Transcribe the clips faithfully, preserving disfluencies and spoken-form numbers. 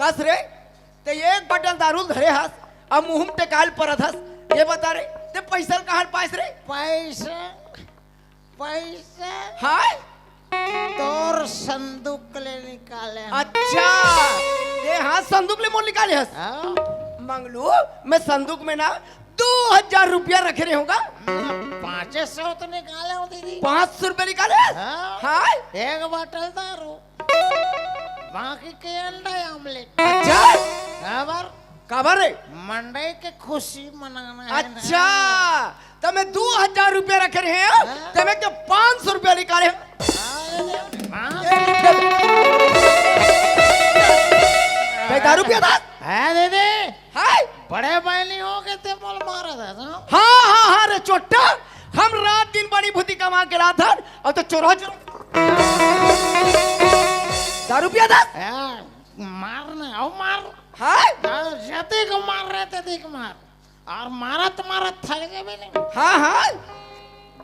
कस रे, ते एक बटल दारू धरे हस, अब मुंह में टेकाल परत हस। ये बता रे, ते पैसा कहाँ पास रे? पैसा, पैसा हाय। तोर संदूक ले निकाले हन। अच्छा, ये हाँ, संदूक ले मोर निकाले हस। हाँ। मंगलू, मैं संदूक में ना दो हजार रुपया रखे रहे होगा। पाँचे सौ तो निकाले हो दीदी। पाँच सौ रुपया निकाले हस? हाँ। हाय। एक बटल दारू, बाकी के अंडा आमलेट। अच्छा। काबर? काबर रे? मंडई के खुशी मनाना है ना। अच्छा, तो मैं दो हजार रुपया रखे रहे हैं, हाँ। तो मैं के पाँच सौ रुपया निकाले हैं। अरे, हाँ। ते दारू पिया था? है दीदी। हाय। बड़े बहनी हो के ते मोल मारा था ना? हाँ, हाँ, हाँ रे चोट्टा, हम रात दिन बड़ी भूती कमा के लात हन, और तो चोरा चोरा दारू पिया था? हाँ, मार ना, आओ मार। हाँ? हाँ, जते को मार रहे थे, देख मार। और मारत मारत थक जाबे नहीं। हाँ, हाँ।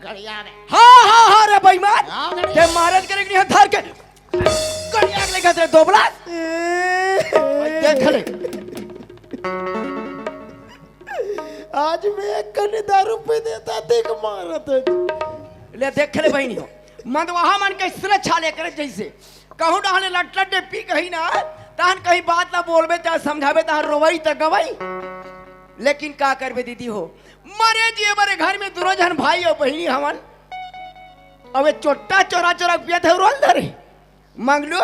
गड़िया रे। हाँ, हाँ, हाँ रे बेईमान। हाँ, गड़िया। ते मारत करे कि नहीं, धर के गड़िया के लेके तेरे दोबला। भाई, देख ले। आज मैं एक कने दारू पी देता, देख मारत है। ले देख ले बहनी हो, मंदवाहा मन के इसने छाले करे जैसे कहूँ डहने लट लट पी कही ना, तहन कहीं बात ना बोलबे, चाहे समझाबे, तहन रोवई त गवई। लेकिन का करबे दीदी हो, मरे जिए बरे घर में दुनो झन भाई और बहिनी हवन। अब ये चोट्टा चोरा चोरा पियत है, रोल धरे। मंगलू,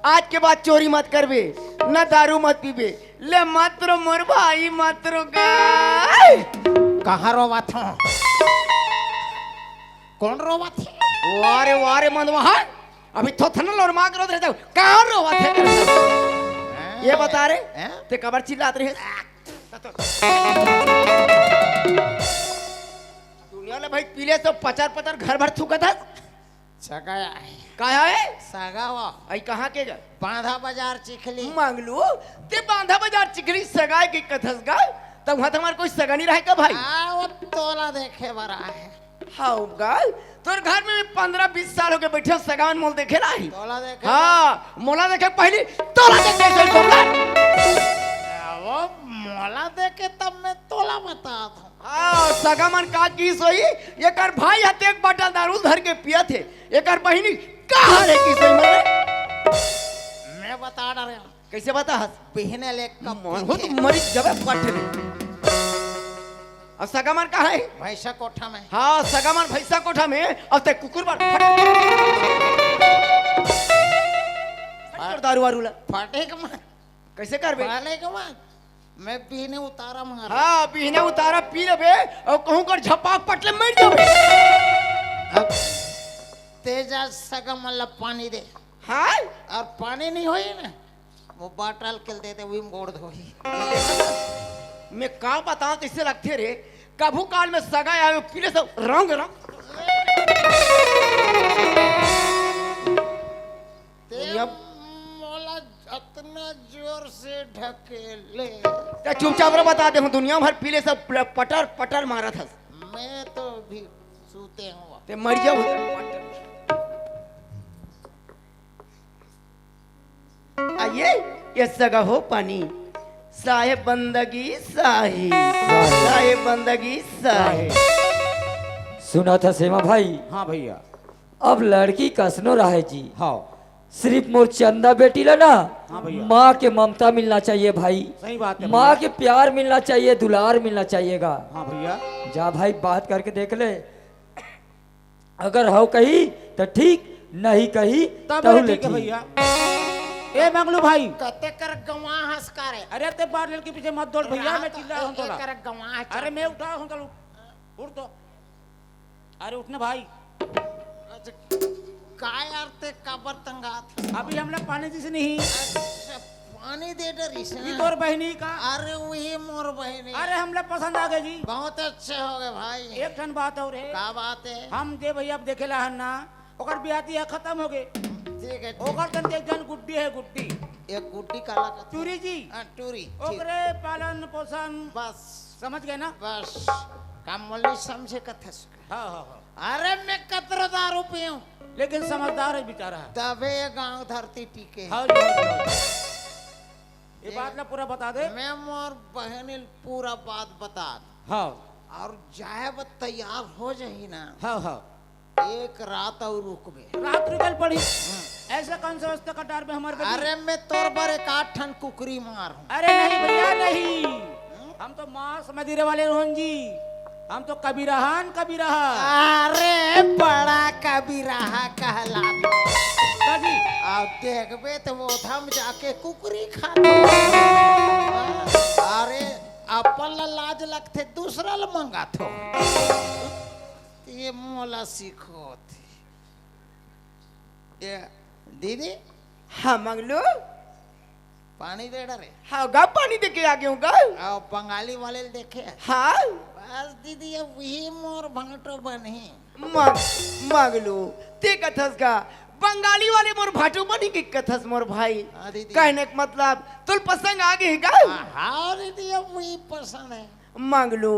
आज के बाद चोरी मत करबे, न दारू मत पीबे। ले मत रो मोर भाई, मत रो गा। कहाँ रोवत हो? कौन रोवत है? वारे, वारे, मंदवाहा। अभी थोथन लोर मांग रो दे जाओ। कहाँ रोवत है? हैं? ये बता रे, हैं? ते कबर चिल्लात रहे? दुनिया ले भाई पीले तो पचर पचर घर भर थूकत है। सगा है। का है? सगा हुआ। आई कहाँ के गा? बांधा बाजार चिखली। मंगलू, ते बांधा बाजार चिखली सगाई के कथस गा? तब वहाँ तो हमारे कोई सगा नहीं रहे का भाई? आ, वो तोला देखे बरा है। हाँ गा, तोर घर में पन्द्रह बीस साल हो गए बैठे, सगावन मोल देखे नाही। तोला देखे? हाँ, मोला देखे पहली, तोला देखे से तोला। आ, वो मोला देखे तब मैं तोला बता दूँ। हाँ, सगा मन का की सोई, एकर भाई हते एक बाटल दारू धर के पियत हे, एकर बहिनी कहाँ रे की सोई मरे? मैं बता डरे हूँ। कैसे बता हस? बिहने ले कब बहुत पीछे। मरी जबे पट रे। अब सगा मन कहाँ है? भैंसा कोठा में। हाँ, सगा मन भैंसा कोठा में, अब ते कुकुर बार फट। फट कर दारू वारू ला। फटे के मत। कैसे करबे? फटे के मत। मैं बिहने उतारा मार। हाँ, बिहने उतारा पी लेबे, और कहूँ कर झपाक पटले मर जाबे। अब तेजा सगा मन ला पानी दे। हाँ? और पानी नहीं होई ना, वो बाटल के दे दे, वही मोड़ धोई। मैं का बताऊं, कैसे लगथे रे, कभू काल में सगा आवे, पीले सब रंग रंग। ते दुनिया मोला अतना जोर से ढकेले। ते चुपचाप रह, बता दे हूँ, दुनिया भर पीले सब पटर पटर मारत हस। मैं तो भी सूते हूँ। ते मर जाओ। आइए, ये सगा हो पानी, साहेब बंदगी साही, साहेब बंदगी साही। सुना था सेमा भाई। हाँ भैया। अब लड़की कसनो रहे जी। हाँ। सिर्फ मोर चंदा बेटी ला ना, हाँ भैया। माँ के ममता मिलना चाहिए भाई। सही बात है माँ भैया। के प्यार मिलना चाहिए, दुलार मिलना चाहिएगा। हाँ भैया। जा भाई, बात करके देख ले, अगर हव कही त ठीक, नहीं कही तब तहु ले ठीक है ठीक। भैया। ए मंगलू भाई। कते कर गंवा हंस का रे? अरे ते बार लड़की पीछे मत दौड़ भैया, हाँ, मैं तो चिल्ला हूँ ए तोला। कर गंवा है, अरे मैं उठा हूँ तोला। उठ तो। अरे उठ ना भाई। अच्छा, का यार ते काबर तंगात? अभी हमला पानी दिस नहीं। अच्छा, पानी दे डरिस ये ना? तोर बहिनी का? अरे वही मोर बहिनी। अरे हमला पसंद आ गई जी। बहुत अच्छे हो गए भाई। एक ठन बात और है। का बात है? हम जे भैया अब देखे ला हन ना, ओकर बियाह तियाह खत्म हो गए। ठीक है, ठीक। ओकर कन एक जन गुड्डी है, गुड्डी। एक गुड्डी काला कथे? टूरी जी। हाँ, टूरी, ठीक। ओकरे पालन पोषण। बस। समझ गए ना? बस। काम मोली समझे कथस। हाँ, हाँ, हाँ। अरे, मैं कतरा दारू पीऊं? लेकिन समझदार हे बेचारा। तभे ये गांव धरती टिके। हाँ जी, हाँ जी, हाँ जी। ये बात ला पूरा बता दे। मैं मोर बहिनी ल पूरा बात बता दे। हाँ। अउ जाए बर तैयार हो जाही ना। हाँ, हाँ। एक रात अउ रुकबे। रात रुकल पड़ी। हम्म। ऐसा कौन सा व्यवस्था कटार में हमारे बहिनी? अरे, मैं तोर बर एक आठ ठन कुकरी मारहूं। अरे नहीं भैया, नहीं। हम्म? हम तो मांस मदिरे वाले रोहन जी। हम तो कबीरहान कबीरहा। अरे, बड़ा कबीरहा कहलात। का जी? अब देखबे तो वो हम जाके कुकरी खात। अरे, अपन ला लाज लगथे, दूसरा ला मंगाथो। ये मोला सिखोत। ये दीदी, हाँ मंगलू। पानी दे डरे। हाँ गा, पानी दे के आ गया हूँ गा। आओ, बंगाली वाले ल देखे। हाँ। बस दीदी, अब वही मोर भांटो बनही। मग-, मंगलू, ते कथस गा, बंगाली वाले मोर भांटो बनी के कथस मोर भाई। हाँ दीदी। कहने का मतलब, तोल पसंद आ गए गा? हाँ, हाँ दीदी, अब वही पसंद है। मंगलू,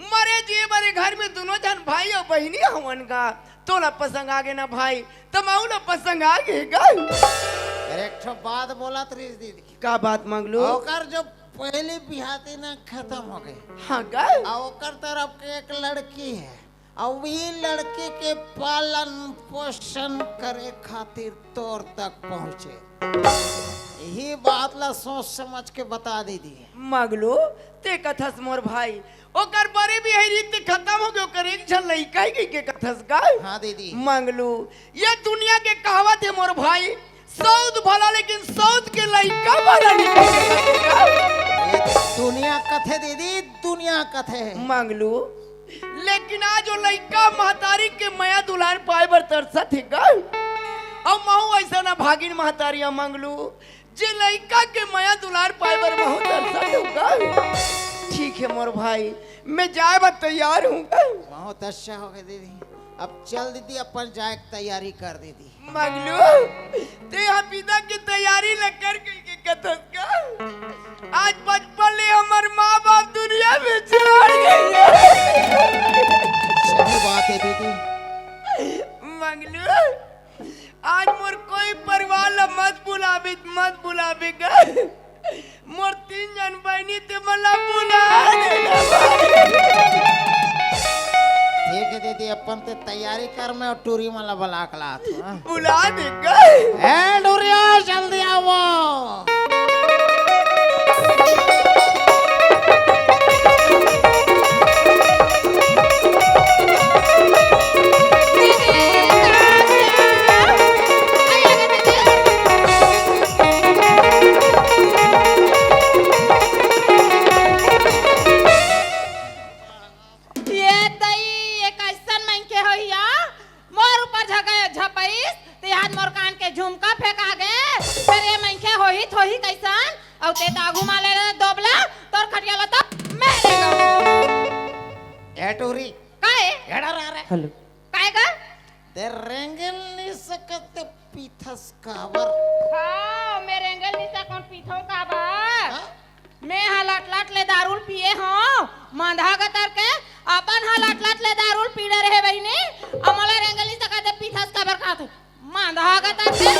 मरे जिए बर घर में दुनों झन भाई अउ बहिनी हवन गा। तोला पसंद आगे ना भाई, त महू ला पसंद आगे गा। अरे, एक ठो बात बोलत रहिस दीदी। का बात मंगलू? ओकर जो पहली बिहाती ना खत्म हो गई। हाँ गा। अउ ओकर तरफ के एक लड़की है, अउ वही लड़की के पालन पोषण करे खातिर तोर तक पहुँचे। यही बात ला सोच समझ के बता दीदी। मंगलू, ते कथस मोर भाई, ओकर बड़े बिहारी ते खत्म हो गए, ओकर एक झन लइका ही के कथस गा। हाँ दीदी। मंगलू, ये दुनिया के कहावत है मोर भाई, सऊद भला लेकिन सऊद के लइका भला नहीं कहे गा। ये दुनिया कथे दीदी, दुनिया कथे। मंगलू, लेकिन आज वो लइका महतारी के मया दुलार पाए बर तरसत हे गा। अउ महू ऐसा ना भागिन महतारिया मंगलू, जे लइका के मया दुलार पाए बर महू तरसत हूँ गा। ठीक है मोर भाई, मैं जाए बर तैयार हूँ गा। बहुत अच्छा हो गया दीदी, अब चल दीदी, अपन जाए के तैयारी कर दीदी। मंगलू, ते यहाँ विदा के तैयारी ल कर कइके कथस गा। आज बचपन ले हमर माँ बाप दुनिया में छोड़ गए। सही बात है दीदी। मंगलू, आज मोर कोई परिवार ला मत बुलाबे, मत बुलाबे गा। मोर तीन झन बहिनी ते मन ला बुला दे। ठीक है दीदी, अपन ते तैयारी कर, मैं टूरी मन ला बुला के लात हूँ, हाँ? बुला दे गा। ए टूरिया, जल्दी आओ। ये दई, ये कैसन मनखे होही या? मोर ऊपर झपइस, ते आज मोर कान के झुमका फेंका गे, फेर ये मनखे होही त होही कैसन? अउ ते त आगू मा ले रे दोबला, तोर खटिया ला त मैं ले गऊं। ए टूरी। का ए? एड़ा रहा रे। हेलो। काय गा? ते रेंगेल नइ सकत ते पीथस काबर? हाँ, मैं रेंगेल नइ सकौं, पीथौं काबर? हाँ? मैं हा लट लट ले दारू ल पिए हौं, मंदहा गतर के, अपन हा लट लट ले दारू ल पी डरे हे बहिनी, अउ मोला रेंगेल नइ सकत ते पीथस काबर कहत हे? मंदहा गतर के।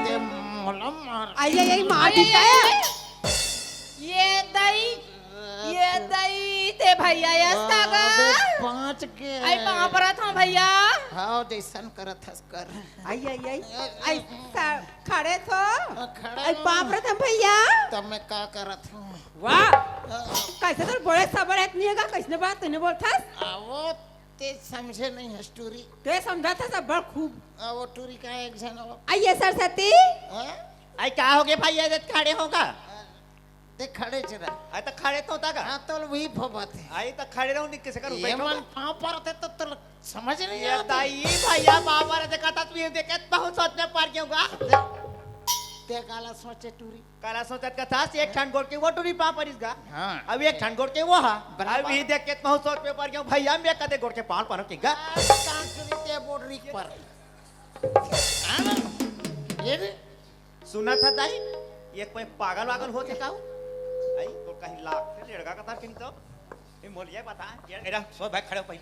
ते मोला मार। आई, आई, आई, मार आई, दी आई, का? आई, आई। ये दई, ये दई, ते भैया यस का गा? अबे, पाँच के। आई, पाँव परत हौं भैया। हाँ, जैसन करत हस कर। आई, आई, आई, आई, सा-, खड़े थो। हाँ, खड़ा आई, हूँ। पाँव परत हौं भैया। तब मैं का करत हूँ? वाह! कैसे तो बड़े सबड़ है, इतनी है का? कैसने बात तूने बोलथस? आ, वो ते समझे नहीं हस टूरी। ते समझा था सब बड़ खूब। आ, वो टूरी का एक जन वो। आइए सरस्वती। हाँ? आई का हो गया भाई, ये खड़े हो का? ते खड़े च रह। आई तो खड़े तो होता का? हाँ, तो वही फोबत है। आई तो खड़े रहो, निक से करो, ये बैठो मन का? पाँव परत हे तो, तो समझ नहीं ये आता। ताई भैया पाँव परत हे, कहता तू ये देखे, बहुत सोच में पड़ गया होगा। ते, ते काला सोचे टूरी। काला सोचत का था, एक ठन गोड़ के वो टूरी पाँव परिस गा। हाँ। अब एक ठन गोड़ के वो हा। बराबर। अब ही देख के बहुत सोच में पड़ गया भैया, मैं कदे गोड़ के पाँव परो के गा। आज कान सुनी ते बोर्ड रिक पर। हाँ ना? ये भी सुना था दाई, ये कोई पागल वागल होथे का हो? आई, तो कहीं लाग से लड़का का था किन तो? ये मोलिया बता, ये एरा सो भाई खड़े हो पहले।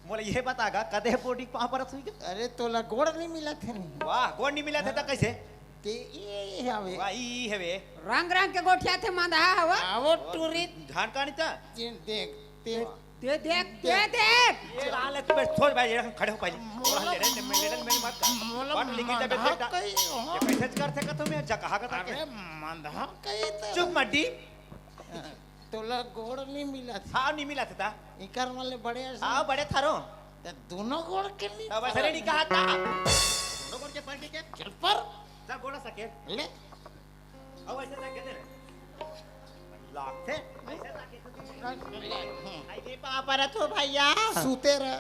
मोला ये बता गा, कदे बोडी पाँव परत हुई गा? अरे, तोला गोड़ नहीं मिलत हे नहीं? वाह, गोड़ नहीं मिलत हे त कइसे? ते ये, ये हवे। वाह, ई हवे। रंग रंग के गोठिया थे मंदहा हवा। आवो टूरी। धान कानी ता? ये देख, ते दे देख, दे देख। ये लाल है, तू बस छोड़ भाई, ये खड़े हो पहले। मोला, मेरे, मेरे, मेरे मत कर। मोला बट लेके जब मंदहा बेटा, कही हो। ये कैसे कर सकत हो मैं जगह का ताके? अरे, मंदहा कही तो। चुप मड्डी। तोला गोड़ नहीं मिलत हे। हाँ, नहीं मिलत हे ता। इकर वाले बड़े असन। हाँ, बड़े थारो। ते दोनों गोड़ के नहीं तब ऐसे परत। नहीं कहा था। दोनों गोड़ के पर के क्या? चल पर। जा गोड़ा सके। ले। अब ऐसे ना कहते रहे। लाग थे। ऐसे ना कहते। आई ये पापा रथो भैया। सूते रह।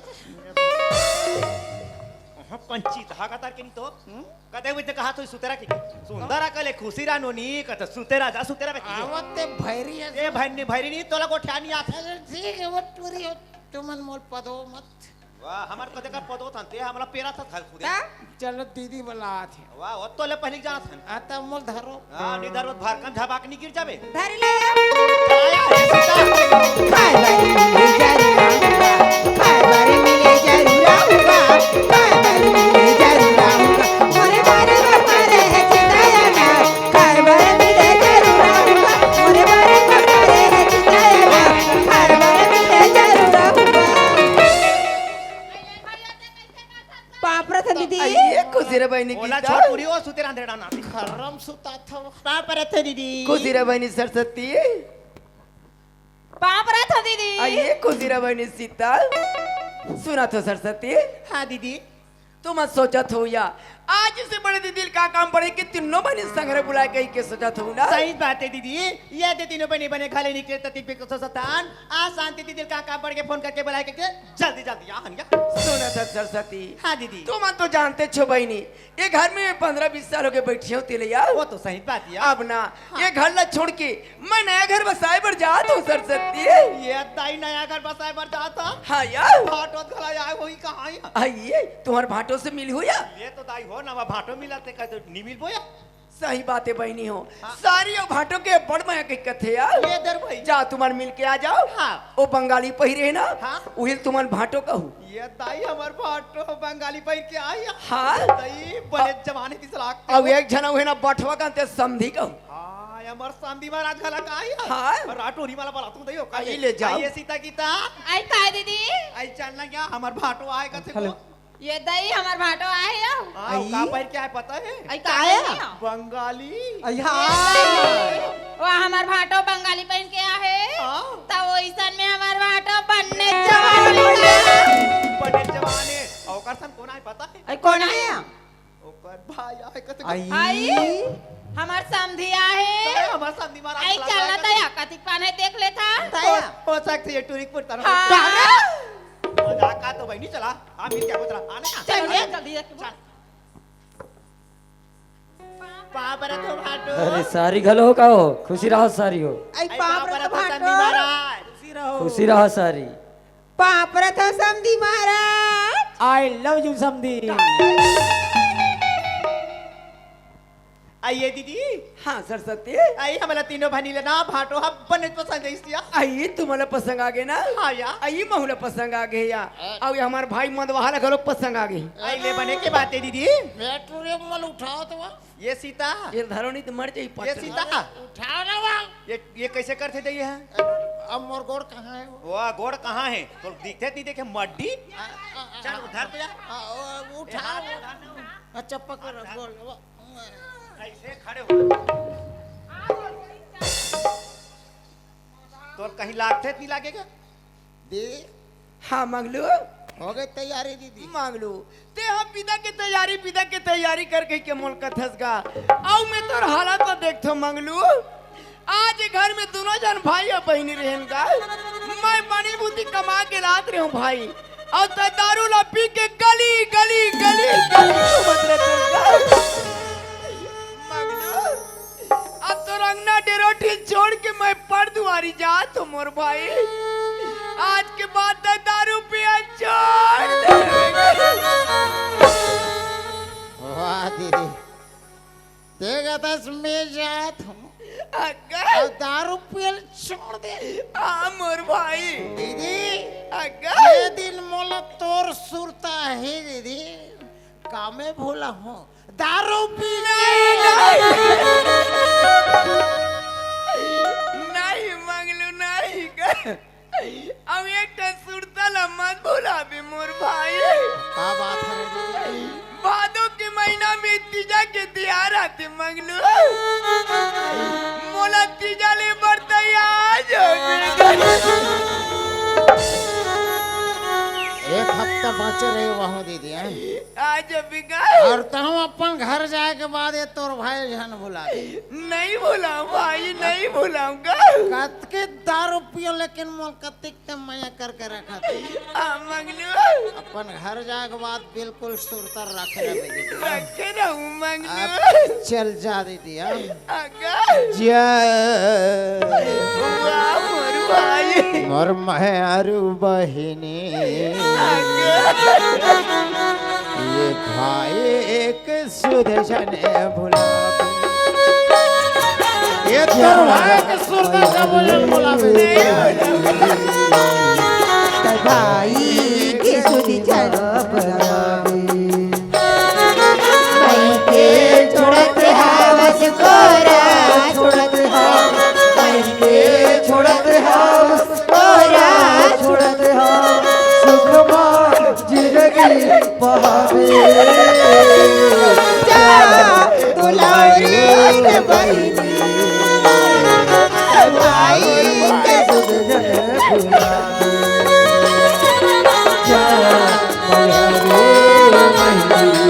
हाँ, पंची धागा तार के नहीं तो। हम्म? कदे हुई ते कहा तो सुतेरा के। सुंदरा कले खुशी रा नोनी, कत सुतेरा जा, सुतेरा बे। आवत ते भैरी है। ए भैरी नहीं, भैरी नहीं, तोला गोठिया नहीं आथे। अरे ठीक है, वो टूरी हो, तुमन मोल पदो मत। वाह, हमार कदे कर पदो थन, ते हमला पेरा था थाल खुदे। ता? चलो दीदी बुलात हे। वाह, वो तो ले पहले जाना थन। आ, तब मोल धरो। हाँ, नहीं धरो, भारकन झबाक नहीं गिर जाबे। धर ले। चला या, ए सीता। बाय बाय, मिले जरूर आऊंगा। बाय बाय, मिले जरूर आऊंगा। बाय बाय, मिले जरूर आऊंगा। मोरे बारे में करे है चिताया ना। बाय बाय, मिले जरूर आऊंगा। मोरे बारे में करे है चिताया ना। बाय बाय, मिले जरूर आऊंगा। पाँव परत हन दीदी। अइए, खुशी रे बहिनी ओला गीता। छोड़ पूरी ओ सुते रांधेड़ा ना। खर्रम सुता था। पाँव परत हन दीदी। खुशी रे बहिनी सरस्वती। पाँव परत हन दीदी। अइए, खुशी रे बहिनी सीता। सुना तो सरस्वती। हाँ दीदी। तुम सोचत हो या, आज से बड़े दीदी का काम पड़े कि तीनों बहिनी संघरे बुलाए कही के सोचत हो ना? सही बात है दीदी, ये दे तीनों बहिनी बने खाली निकले तती पे को सतान, आज शांति दीदी का काम पड़ के फोन करके बुलाए के, के जल्दी जल्दी आ हनिया। सुना तो सरस्वती। हाँ दीदी। तुम तो जानते छो बहिनी, ये घर में पंद्रह बीस साल हो गए बैठी हो तिलैया। वो तो सही बात है। अब ना, हाँ। ये घर ला छोड़ के मैं नया घर बसाए बर जात हूँ सरस्वती। ये दाई नया घर बसाए बर जात हा? हाँ यार। भाटो घला आए होई कहाँ या? आइए, तुम्हारे भाटो से मिली हो या? ये तो दाई हो ना, वह भाटो मिला ते कहते नहीं मिल बोया। सही बात है बहिनी हो। हाँ। सारी ओ भाटो के बड़ मया के कथे यार। ये दर भाई। जा तुम्हारे मिल के आ जाओ। हाँ। ओ बंगाली पहिरे है ना? हाँ। उहिल तुम्हारे भाटो कहू। ये दाई हमर भाटो बंगाली पहिर के आई। हाँ। दाई बड़े जमाने दिस लागते अब हो। एक झन उहे ना बठवा कहते समधी कहू। हाँ, हमर समधी महाराज घला का आई। हाँ। राठौरी वाला बला तू दइयो का आई ले जाओ। आई सीता गीता। आई काय दीदी? आई चल ना क्या हमर भाटो आए कथे हेलो। को? ये दई हमर भाटो आए हो। हाँ, आई? का पहिर के आए पता है? आई का काय पहिर है? के आए? बंगाली। आई हाँ। वो हमर भाटो बंगाली पहिर के आए। हाँ। त ओइसन में हमर भाटो बन्ने जवान है। बन्ने जवान है। ओकर सन कोन आए पता है? आई कोन आए? ओकर भाई आए कत आई। आई। हमर समधी आए। तो हमर समधी महाराज आई चला चलना गया। तया कतिक पान है देख लेथा। हो, हो सकथे ये टूरी के पुरता ना। हाँ। मजाक का तो बहिनी चला। आ मिल क्या बोतला। आने का। चल, चल, चल, जल्दी, जल्दी। चल। पाँव परत हो भाटो। अरे सारी घलो हो का हो? खुशी रहो सारी हो। आई आई पाँव परत हो भाटो। समधी महाराज। खुशी रहो। खुशी रहो सारी। पाँव परत हो समधी महाराज। I love you समधी। आइए दीदी। हाँ सरस्वती। आई हमला तीनों बहिनी ले ना भाटो ह बने पसंद आइस या। आई तुम्हाला पसंद आ गए ना? हाँ या। आई महुला पसंद आ गए या। अउ ये हमार भाई मंदवाहा ला घलो पसंद आ गए। आई ले बने के बात है दीदी। मैं टूरे मल उठाओ तो। ये सीता। ये धरो नहीं तो मर जाई ये पटक। सीता। उठाओ ना वो। ये, ये कैसे करथे दे ये है? अब मोर गोड़ कहाँ है वो? वाह, गोड़ कहाँ है? तो दिखते नहीं देखे मड्डी। आ, आ, आ, चल, उधर तो जा। आ, वो, वो उठा। ये हाथ उठा ना। अच्छा, पकड़, बोल, वो। ऐसे खड़े हो। तो कहीं लागथे नहीं लागेगा? दे। हाँ, मंगलू। हो गए तैयारी, दीदी। मंगलू, ते हम बिदा के तैयारी, बिदा के तैयारी कर कहि के मोल कथस गा। अउ मैं तोर हालत ला देखथो, मंगलू। आज घर में दुनों झन भाई अउ बहिनी रहेन गा। मैं बनी बूती कमा के लात रहेंव भाई। अउ ते दारू ला पी के गली, गली, गली, गली घूमत रहिथस गा। मंगलू, अब तोर अंगना डेरोठी छोड़ के मैं पर दुआरी जात हों मोर भाई। आज के बाद ते दारू पिया छोड़ दे। वाह दीदी। ते कहतस मैं जात हूँ। अगर अउ दारू पियल छोड़ दे। हाँ मोर भाई। दीदी, अगर ये दिन मोला तोर सुरता हे दीदी, कामे भूला हूँ दारू पी। नहीं, नहीं। नहीं मंगलू, नहीं कर। अब एक ठन सुरता ला मत भुलाबे मोर भाई। का बात हे रे दीदी? भादो के महीना में तीजा के तिहार आथे मंगलू। मोला तीजा ले बर तैयार हो। एक हफ्ता बाँचे रहे वहाँ दीदी, हैं? आज अभी का? अउ तहूँ अपन घर जाए के बाद ये तोर भाई झन भुला दे। नहीं भुलाऊँ भाई, नहीं भुलाऊँगा। कतके दारू पियो लेकिन मोल कतिक ते मया करके रखा थे। आ, मंगलू। अपन घर जाए के बाद बिल्कुल सुरता रखे रहे दीदी। रखे रहूँ, मंगलू। अब चल जा दीदी, हाँ? अगर जा। वाह, मोर भाई। मोर मेहरू बहिनी। अगर ये भाई एक सुध झन भुलाबे। ये तोर भाई के सुरता कबो झन भुलाबे। भाई के सुध झन भुलाबे। भाई के छोड़त हवस कोरा, छोड़त हवस। भाई के छोड़त हवस कोरा, छोड़त हवस। सुखमा जिंदगी पावे। जा दुलारी रे बहिनी, भाई के सुध झन भुलावे। जा दुलारी रे बहिनी।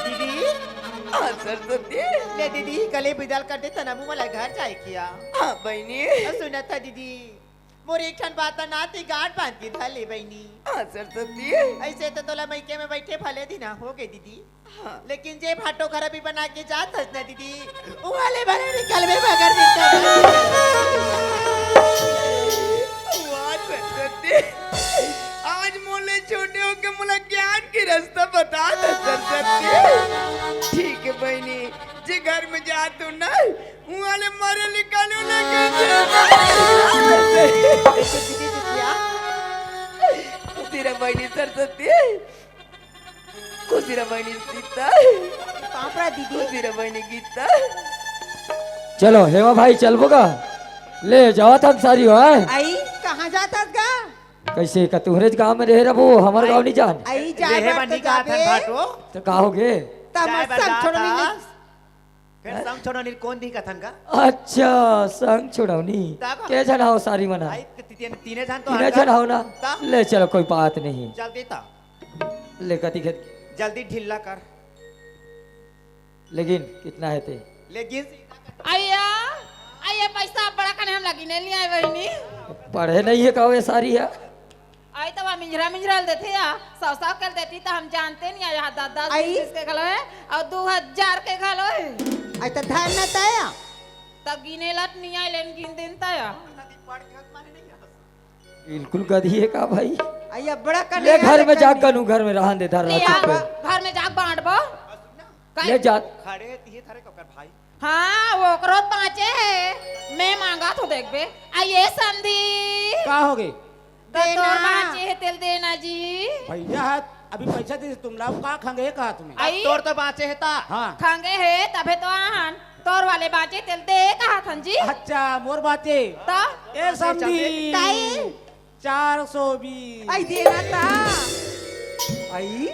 दीदी, हाँ, सरस्वती। ले दीदी, गले बिदल कर दे, तना मुँह वाला घर जाए किया। हाँ, बहिनी। अ, सुनत ह दीदी, मोर एक ठन बात ना ते गांठ बांध के धर ले बहिनी। हाँ, सरस्वती। अइसे तो तोला मइके में बइठे भले दिन होगे दीदी। हाँ। लेकिन जे भाटो घर अभी बना के जात हस ना दीदी, उहाँ ले भले निकलबे मगर निकलबे। वाह, सरस्वती। आज मोले छोटे होके मोला ज्ञान के रास्ता बता दे, सरस्वती। ठीक है बहिनी, जे घर में जात हो ना, उहाँ ले मारे निकालो ना। कैसे दीदी बिटिया? खुशी रह बहिनी सरस्वती, खुशी रह बहिनी सीता, पापड़ा दीदी। खुशी रह बहिनी गीता। चलो हेमा भाई, चलबो का? ले जावत हन सारी हो, हैं? आई, कहाँ जात हस गा? कैसे का तुहरे गांव में रहे रबो, हमर गांव नहीं जान? आई, जाए रेहे बर बनी तो का थन जाबे। भाटो? तो का होगे? तब जाए मत बर संग जात छोड़ो नहीं। हस। फेर संग छोड़ो नहीं कोन दी कथन का? अच्छा, संग छोड़ौनी। तब? के झन हव सारी मन ह? आई, ती-, ती-, तीने झन तो तीने हन का? झन हव ना? तब? ले चलो, कोई बात नहीं। जल्दी ता। ले कती खेत। जल्दी ढिल्ला कर। लेकिन कितना है ते? लेकिन अइया, अइया, पैसा बड़ा कने हम लगी नहीं लिया है बहिनी। पढ़े नहीं है का वे सारी है? आई तो मिंजरा मिंजरा ल देथे या, सौ सौ के ल देती तो हम जानते नहीं आया, दस दस आई? बीस बीस के घलो है और दो हजार के घलो है। आई तो धर न तय। तो गिने लत नहीं आए, लेन गिन दिन तय। बिल्कुल गधी है का भाई? अइया बड़ा कने ले घर में जाके कनू घर में रहन दे धर ले रहा आ, चुप है। घर में जाके बांटबो। ले जा। खड़े तिहे थारे ककर भाई। हाँ, वो ओकरो बाँचे है। मैं मांगा तो देखबे। आ ये समधी। का होगे? तो तोर देना। बाँचे है तेल देना जी। भैया है, अभी पैसा दे तुम लाओ, का खंगे कहा तुम्हें? आई? तोर तो बाँचे है ता। हाँ। खंगे है तभे तो आहन। तोर वाले बाँचे तेल दे कहा थन जी। अच्छा, मोर बाँचे। तो? ए समधी। ताई। चार सौ बीस। आई देना ता। आई?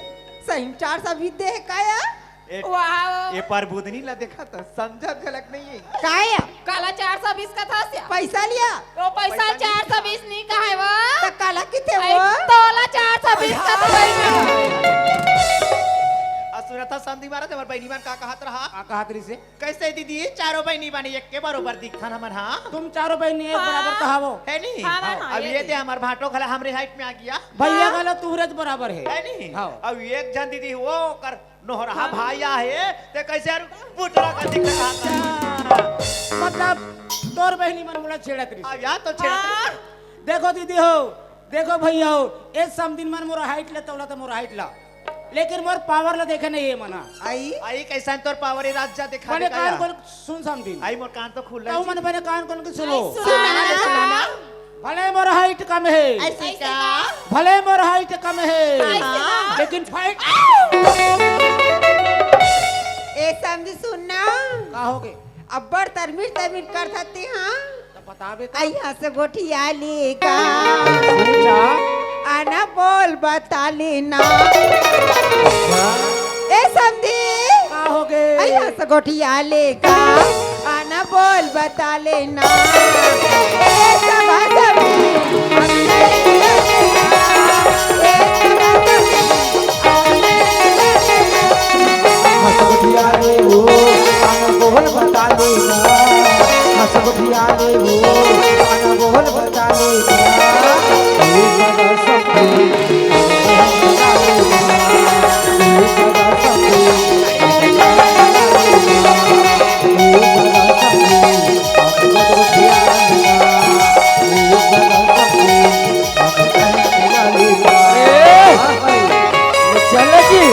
सही में चार सौ बीस दे है काया? ए, वाह। ए पर बुधनी ला देखा था, समझा झलक नहीं है। काया? काला चार सौ बीस का था स्या? पैसा लिया? वो पैसा पैसा नहीं चार सौ बीस नहीं कहा है वो। तो काला किथे आई, वो? तोला चार सौ बीस का था भाई। आ सुना था समधी महाराज, हमारे बहनी मन का कहत रहा? का कहत रही से? कैसे दीदी, चारों बहिनी बानी एक के बरोबर दिखथन हमन, हाँ? तुम चारों बहिनी एक हाँ। बराबर कहावो। है नी? हाँ, हाँ, अब ये ये दे दे। हमार भाटो घला हमरे height में आ गया। भैया हाँ। घला तुहरे बराबर है। है नी? हाँ। अब एक झन दीदी वो कर नोहरहा हाँ। भाई आहे, ते कैसे यार पुतला का दिख रहा था? मतलब तोर बहिनी मन मुला छेड़त रही। अब यार तो छेड़त रही। हाँ। देखो दीदी हो, देखो भैया हो, ए समधिन मन मोर हाइट ले तौला त मोर हाइट ला, लेकिन मोर पावर ला देखे नहीं हे मन ह। आई? आई कैसन तोर पावर हे, राजा दिखा बने दे कान काया। कोन सुन समधिन। आई मोर कान तो खुल रहा तऊ है। मन बने कान कोन के सुनो। सुना। सुना। भले मोर हाइट कम हे, ऐसे का? भले मोर हाइट कम हे, हाँ। लेकिन फाइट ए समधी सुन ना। का हो गे? अब्बड़ तरमिर तरमिर करथस ते, हाँ? त बताबे त। अइहा से गोठिया ले का। अच्छा। आना बोल बता लेना। अच्छा। ए समधी। का हो गे? अइहा से गोठिया ले का। आना बोल बता लेना। ए सभा समधी। ए सभा समधी। हंस गोठिया ले वो, आना बोल बता लेना। हंस गोठिया ले वो, आना बोल बता लेना। ये सदा सपने, ये सदा सपने, ये सदा सपने, ये सदा सपने, हंस गोठिया लेना। ये सदा सपने, हंस गोठिया लेना। ए, चल की।